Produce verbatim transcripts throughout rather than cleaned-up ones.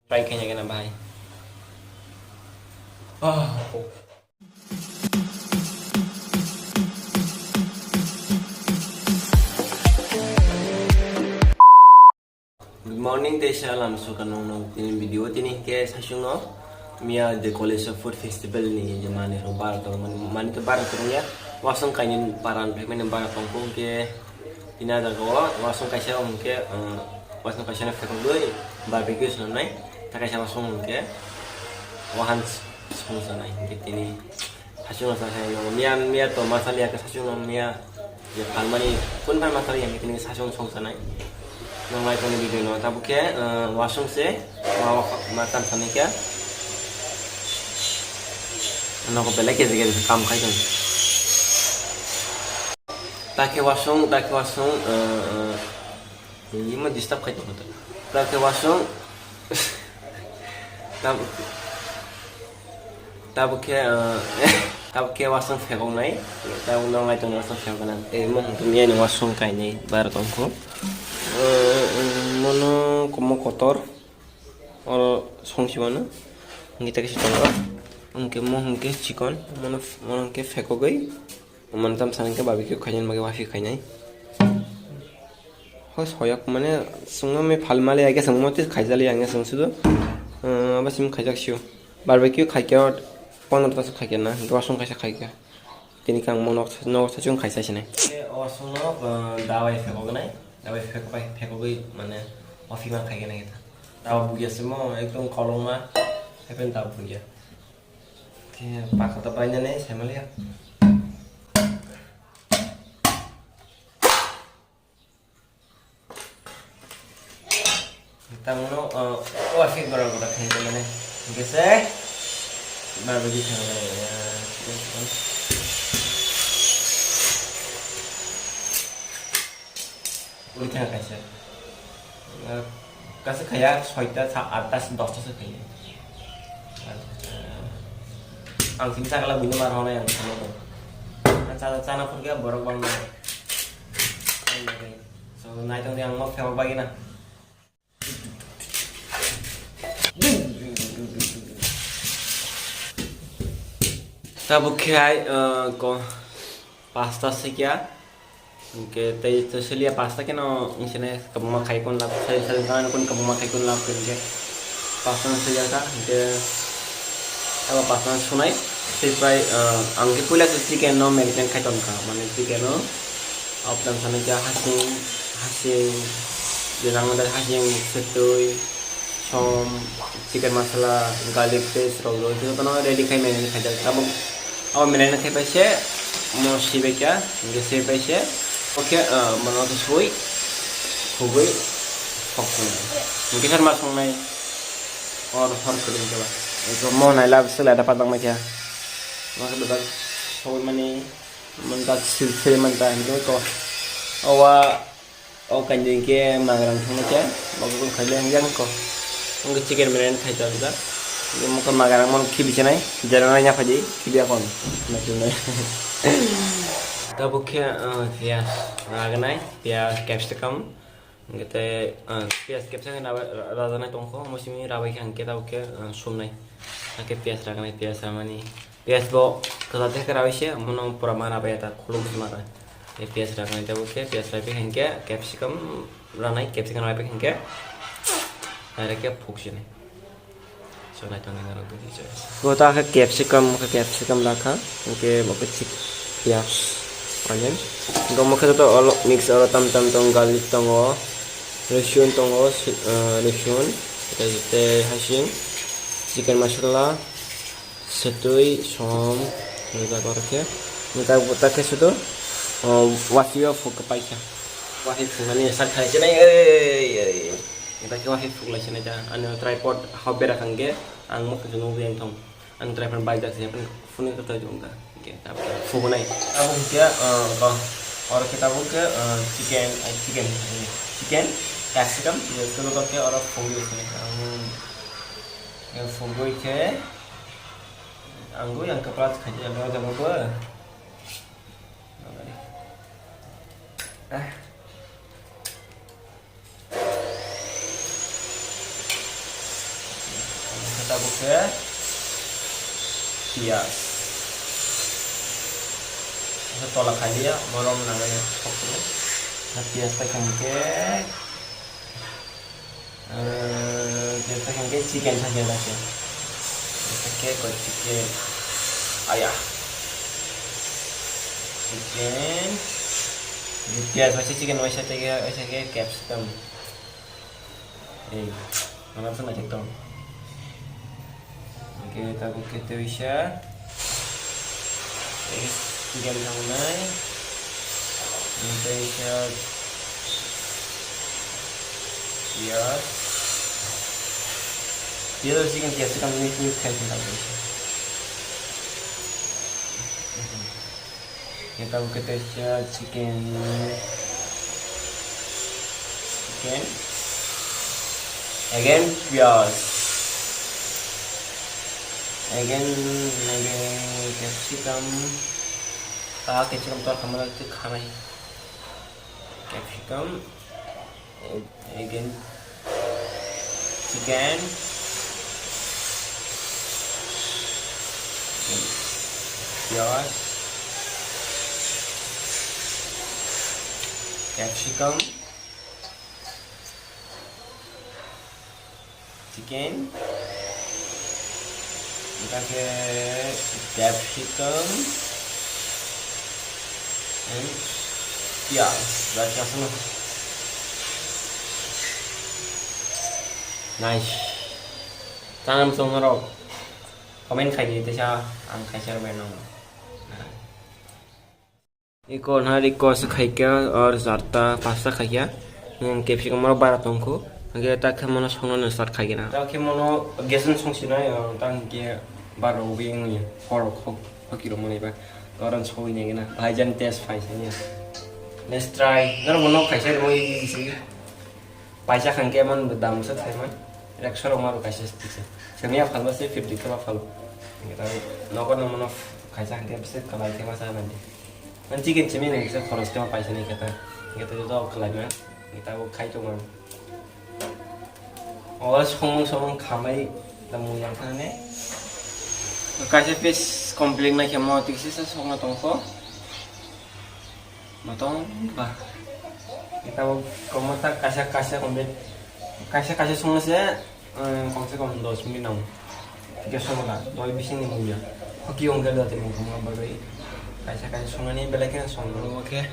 Try khaina gana bahai. Ah. Good morning, tei salam suka nong nong tini video tini ke sasung no. Mia the College of Food Festival ni je mane ro bar to mani to bar to ya. Wasung kaini paran pe mani bar to ko ke. Tina jaga o wasung kaisa hwnkhe, um, wasung kaisa no phekogwi barbecue swnamnai, tei kaisa wasung hwnkhe wahan songsanai hwnkhe tini sasung no sakha miya miya to masali ya sasung no miya je phalmani kun phan masali ya tini sasung songsanai. Nang lai tongni video no tabuk khe, uh, wasung se ma ma tam sanai khe nogo belai khe jigel kam khai tong. Takhe wasung, takhe wasung, eh, eh, ini mah disturb khai tong. Takhe wasung, tab-, tabuk khe, eh, tabuk khe wasung phekok nai, tabuk nang lai tong wasung phekok nang. Eh, mo hum tumia ni wasung kainai bar tong kho. Eh, eh, mono komo kotor, oro song si mano, hingke takhe si tongo. Hingke mo hingke chikon, mono, mono hingke phekogoi. Mane tam sana khe barbecue khainani bagwi wafi khainai. Hoi soyak mane sungno me phal mali aige sungmo tei khaijali ang sung sudo. Abo sim khaijak sio. Barbecue khaikhe pondro ta khaikhe na, dua sung khaisa khaikhe. Tini kang mo nok nok sa chung khaisa sinai. O sungno dabai phekok nai, dabai phekok bai phekogwi mane wafi ma khaikhe nai ta. Dawa buya simo ekdom kolongma, hepen dawa buya. Khe pakota painani saimanliya. Tamono, uh, o asik borok borok khe mane. Hingke se barbecue khe mane, uh, chicken, chicken. Uri thang kaisa. Kaisa khaya soita, sa-, atta, dosta se khaya. Ang sini sakala buini mar honai ang sama to. Chana, chana phurkhe borok bang nai. So, naitong di ang mo phebak bagina. Tabuk khe hai, uh, ko pasta sikya. Hingke tei to siliya pasta keno wngsene kwbangma khai kun lab, sai sai wngkha kun kwbangma khai kun lab hingke pasta no siliya kha hingke abo pasta no sunai sui pai, ah, ang khe puila se chicken no marinate khai tongkha, mane chicken no apdan sanai khe hasing, hasing, je nang nang hasing, setui, som, chicken masala, garlic paste rok rw khe jotono ready khai marinate khaijak. Abo, abo marinate khai pai se mo sibai kha, hingke sibai pai se, oke, ah, mono khe sui, khugui, khok sung. Hingke sar ma songnai, or hor kwrwi khe ba. Eko mo nai lab se lada patang mai kha. Mo khe bebak soi mani, mon tak sil sil man ta hingke ko. Owa, O kainwi hingke magrang thangma khe, bo khe khai le hwnjak ko. Hwnkhe chicken biryani khai tongjak. Hwnkhe mokhe magrang mano khibi chinai, jera nai yaphai di, khibi yakon. Tabuk khe, ah, piyaj ragnai, piyaj, capsicum. Hwnkhe tei, ah, piyaj capsicum rabai, ra-, rajaknai tongkho, omo simi rabai khe hwnkhe tabuk khe, ah, sumnai. Hakhe piyaj ragnai, piyaj ramani. Piyaj bo kwtal tei kwrawi se, omono pura ma rabai ya ta khuluk se ma rw. Tei piyaj ragnai tabuk khe, piyaj rabai hwnkhe capsicum ranai, capsicum rabai hwnkhe direct khe phuk sinai. So, naithok nai norok bini choice. Bo ta khe capsicum, khe capsicum rakha, hwnkhe bo khe chik piyaj, onion. Hwnkhe omo khe joto olo mix oro tam tam tongo, garlic tongo, rosson tongo, si-, ah, rosson, tei, tei hasing, chicken masala, Setui som rijak oro khe. Nita buta khe sudu, o, wasi o phuk paikha. Wasi phuknani sak khai chinai, ei, ei. Nita khe wasi phuk lai chinai ta. Ani tripod hao bera kha hwnkhe ang mokhe se nugwi ang thong. Ani tripod bai jak se phone khe twi tong kha. Hwnkhe tabuk phunai. Tabuk hwnkhe, o, ko, oro khe tabuk khe, o, chicken, ai, chicken, chicken, capsicum, iyot khe oro phugwi chinai. Ang, iyot phugwi khe Ang bo yang kepala khaji yang jago bo. Ah. Tabuk khe piyaj. Asa tola khailiya, borom nangani sokro. Asa piyaj paikha hwnkhe, eh, piyaj paikha hwnkhe chicken sakya dakhe. Sakhe koi chicken. Aya. Chicken. Piyaj waisa chicken waisa tei waisa khe capsicum. Ei, ano thang naithok tong. Hwnkhe tabuk khe tei waisa. Tei chicken thangnai. Tei waisa piyaj. Piyaj chicken, piyaj chicken mix mix khai thang tabuk. Yang tabuk khe tei chicken. Chicken. Again, piyaj. Again, again, capsicum. Ah, capsicum tor khamana tei khanai. Capsicum. Again, chicken, piyaj, capsicum, chicken, hwnkhe capsicum, and piyaj, bai khe aswkno. Nice. Chana muchung norok comment khai di teisa, ang khaisa rwmani nang. Iko na request khaikha or charta pasta khaikha. Yang capsicum oro bara tongkhu. Hwnkhe ta khe mono songno start khaikha na. Ta khe mono gas no songsinai, ta hwnkhe bara ubi wngya. Hor khok, hoki rok manwi ba. Oran sogwi nai gana. Bhaijan test phai sani. Let's try. Noro mono khaisa rwmani easy. Paisa hwnkhe man bo dam se thaiman. Ekso rok ma bo kaisa se tisa. Semiya phalma se fifty khe ma phalo. Hwnkhe ta nogo no mono khaisa hwnkhe bwswk kwlai khe ma cha nai. Ang chicken simi nang kisa khoros khe ma paisa nai khe ta. Hwnkhe ta joto kwlai ma. Hwnkhe ta bo khai tong ma. O somung somung khamai ta mui yang thang ne. Kaisa piece complete nai khe mo tiksi sa sokna tong kho. Motong ba. Ita bo komo ta kaisa kaisa kombe. Kaisa kaisa songna se, eh, kom se kom dos minute nang. Tiga song la, doi bising ni mungya. Hoki ong gelo te mung kamo bagwi. Kaisa kaisa songna ni belai khe song. Oke.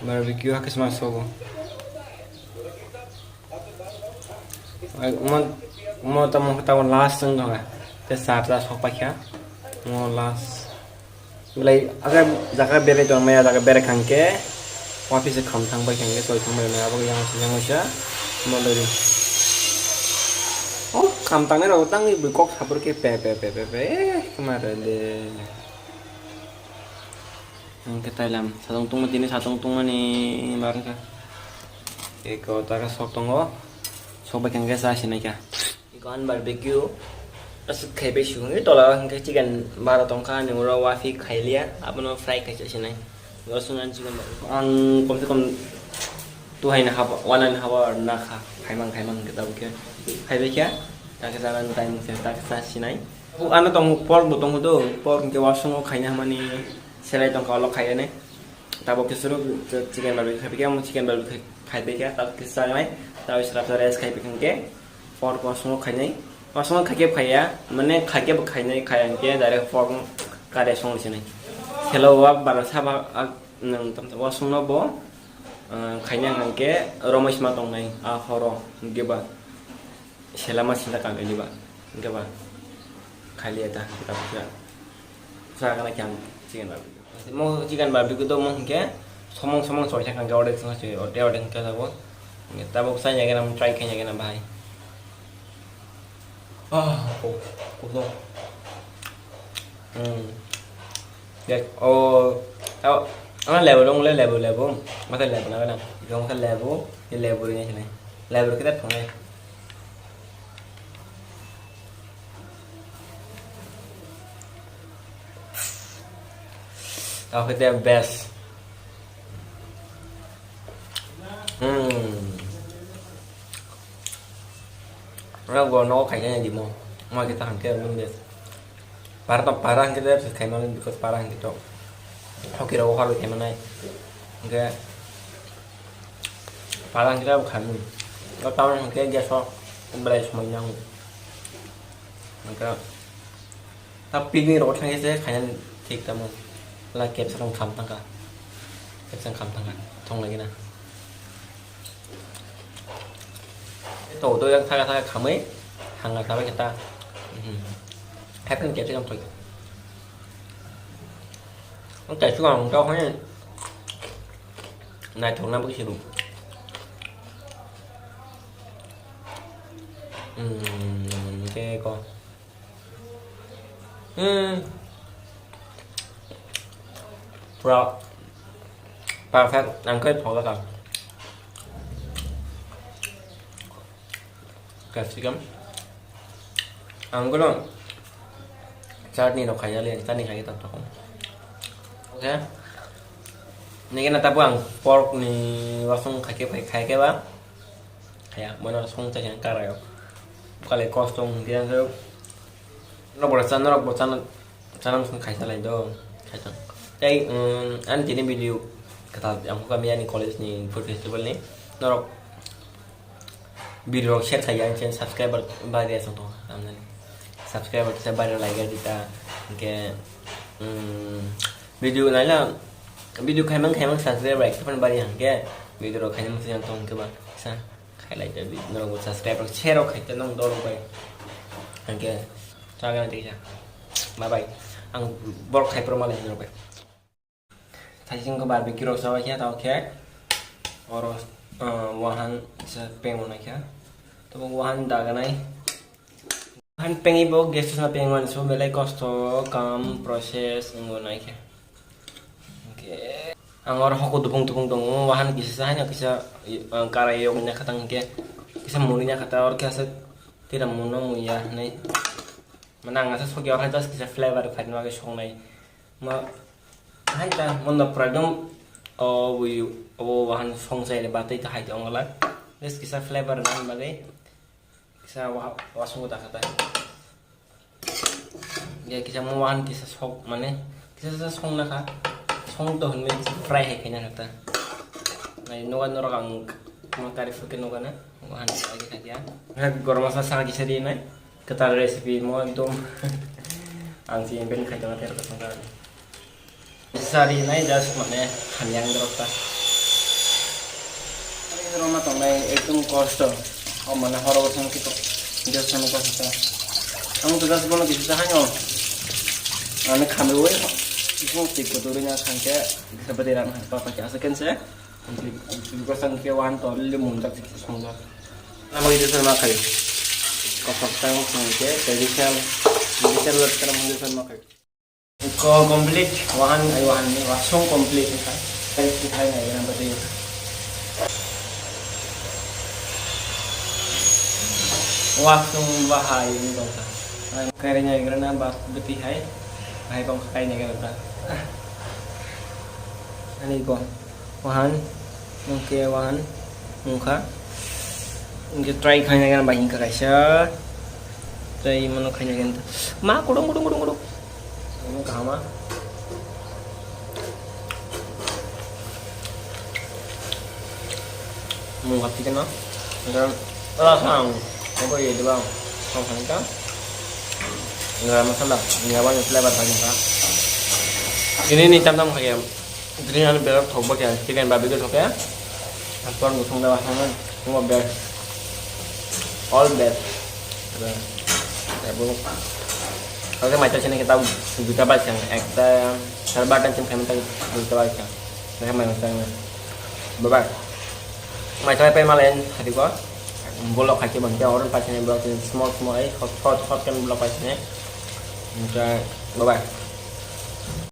Barbecue hakis mas sobo. Mo, mo tamo, tamo last wng thangkha. Te sar ta sok paikha. Mo last. Belai, ake jaga berai tong maya, jaga berai khangke. Office kham thang bai khangke, toi thang bai maya, abo yang sing yang sa. Mo lori. Oh, kham tang ni rok tang ni kok sapor ke pe, pe, pe, pe, pe. Eh, kemana de? Hwnkhe tailam, satung tungma tini satung tungmani bar wngkha. Eko taka sok tongo, sok bai khe hwnkhe cha sinai kha. Eko ani barbecue aswk khai bai sukha hwnkhe tola o hwnkhe chicken bara tongkha, ani oro wafi khai liya, abono fry khai cha sinai. Oro swngnani chicken bai. Ang kom se kom two haini haba, one haini haba nakha, khaimang khaimang hwnkhe tabuk khe khai bai kha, takhe chanani time wngkhe takhe cha sinai. Ano tongo pork bo tongo do, pork hwnkhe wasung o khaina hamani. Selai tongkha ulo khainani. Tabuk khe suru chicken barbecue khai phaikha, omo chicken barbecue khai phaikha, tabuk khe chanai. Tabuk srapsa rest khai phaikha hwnkhe por kosongo khainai. Kosongo khaikhe phaiya, mane khaikhe bo khainai, khaiya hwnkhe direct pork kare songwi sinai. Selo wa bara saba, ah, nang tam tam wasungno bo, ah, khaina hwnkhe romoi sima tongnai, ah, horo hwnkhe ba. Selama sinta kam eliba, hwnkhe ba khali eta, kita busa. Sa kana kyang chicken barbecue. Mo chicken barbecue do mo hwnkhe somong somong soi thang khe order thang soi, order order hwnkhe tabuk. Tabuk sai nai gana, try khai nai gana bahai. Ah, oh, oh, oh. Hmm. Dek, oh, oh, ano lebu dong le, lebu, lebu. Masa lebu na kana? Dong sa lebu, ye lebu ini sini. Lebu kita thong ya. Tao khe tei best. Hmm. Ano go no khai khe di mo. Mo khe ta hwnkhe wng de. Para to para hwnkhe de khaimani, because para hwnkhe to hoki rogo horwi khaimanai. Hwnkhe para hwnkhe ta khaimani. O tamoni hwnkhe gas o belai somoi nango. Hwnkhe ta picnic rogo thangkhe se khainani thik tamo. La kepsa rong kham thangkha. Kepsa kham thangkha. Thong lagi na. To, to yang thaga thaga khamwi hanga khamwi khe ta. Mhm. Happen khe thang thoi. Ang tai chuang to hoi. Nai thong na bagi siru. Hmm, ke ko. Hmm. Pura perfect, ang khe thok kha. Capsicum. Ang gulo chutney rok khaijak le, chutney khai khe tong thok. Okay. Nini na tabu ang pork ni wasung khai khe khai khe ba. Haya, mono song chai kara yo. Kale kosto hwnkhe ang khe norok bo chana, norok bo chana, chana mwsung khaisa lai do. Khaisa. Tei, um, ani tini video kwtal ang kha miyani college ni food festival ni. Norok video rok share khai yang chen subscriber bari asong tong. Amnani subscriber kisa bari lai ga dita. Hwnkhe, um, video naila, video khaimang khaimang subscriber ekta phan bari hwnkhe video rok khaina mwsung tong khe ba. Kisa. Khailai tei norok bo subscribe rok share rok khai tei nong dol bai. Hwnkhe chagana tei ja. Bye bye. Ang borok khai pro malai norok bai. Thaising ko barbecue rok sabai khe tao khe. Oro, uh, wahan se peng mo naikha. To wahan daganai. Wahan pengwi bo gas station peng mani so belai kosto kam process wngbo naikha. Hwnkhe ang oro hoko dupung dupung tongo, wahan kisa sa haino kisa, ah, karai yogwi nakha tang hwnkhe kisa mwnwi nakha ta, oro khe aswk tira mwnwi mwnwi ya hinwi. Mane ang aswk sokya oro hai just kisa flavor khaina bagwi songnai. Ma, hai ta mono pura ekdom, o bui, o wahan song chai le batwi ta hai ta ongla. Just kisa flavor nani bagwi. Kisa wa-, wasung dakha ta. Ya kisa mo wahan kisa sok mane kisa sa song nakha. Song to hinwi fry hai khaina kha ta. Nai noga norok ang ma kari fuke noga na. Wahan agi kha ya. Gorom masala sa kisa di nai. Kwtal recipe mo ekdom. Ang si invent khai tongma ter kosong kha. Sari nai just mane hamyang dorok ta. Roma tongnai ekdom kosto. O mane horo bosong kito. Just mane kosto ta. Ang to just bono kisa haino. Mane khamwi oi. Kisa tik ko duri na khangke. Kisa bade ram ha pa pa kya second se. Kosong ke wan to le mun tak kisa song ta. Nama kisa sama khai. Kosok tang khangke traditional traditional western mun sama khai. Ko complete, wahan, ai wahan ni, wasung complete ni khai. Kai khai nai gana bati. Wasung bahai ni dong kha. Kai nai gana bati hai. Hai kong khai nai gana ta. Ani ko. Wahan, hwnkhe wahan, wngkha. Hwnkhe try khaina gana bai hwnkha kaisa. Tei mano khaina gana. Ma kudung, kudung, kudung, kudung. Omo kahama. Mungkha tikeno. Hwnkhe, ala sang. Obo ye diba. Sang sang ka. Garam masala. Garam flavor bai hwnkha. Ini ni tam tam khaye. Tini ani berok thok bo khe chicken barbecue thok khe. Apor musung da bahang mo best. All best. Abo. Oke, mai ta sini kita duita bai sang ekta serba tan chim kami ta duita bai sang. Nah, mai ta. Bye bye. Mai ta pai malen hadi ko. Bolok khai ke bang ja orang pai sini bolok small small ai hot hot hot kan bolok pai sini. Bye bye.